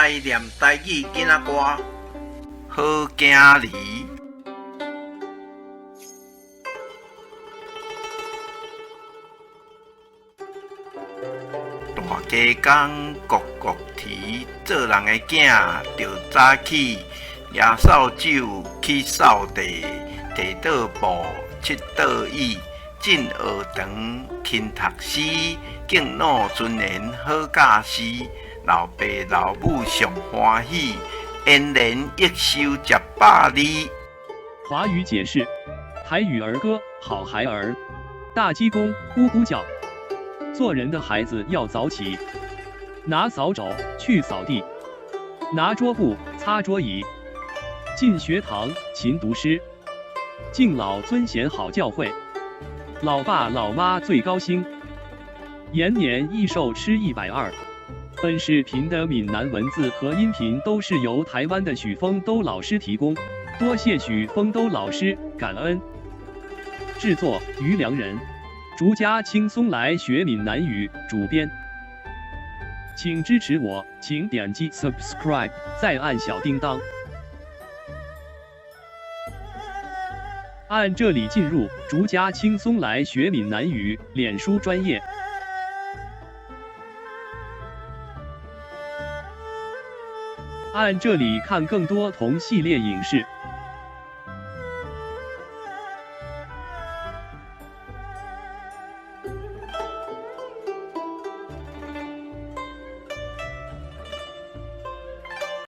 來念台語囡仔歌，好囝兒。大家講，國國啼，做人的囝著早起，舉掃帚去掃地，提桌布，拭桌椅，進學堂，勤讀書，敬老尊賢好教師，老爸老母上歡喜，延年益壽食百二。華語解釋：台語兒歌，好孩兒，大雞公咕咕叫。做人的孩子要早起，拿掃帚去掃地，拿桌布擦桌椅，進學堂勤讀書，敬老尊賢好教誨，老爸老媽最高興，延年益壽吃120。本視頻的閩南文字和音頻都是由台灣的許峰都老師提供，多謝許峰都老師，感恩。製作於良人，逐家輕鬆來學閩南語，主編。請支持我，請點擊 subscribe，再按小叮噹。按這裡進入逐家輕鬆來學閩南語臉書專頁。按這裡看更多同系列影視。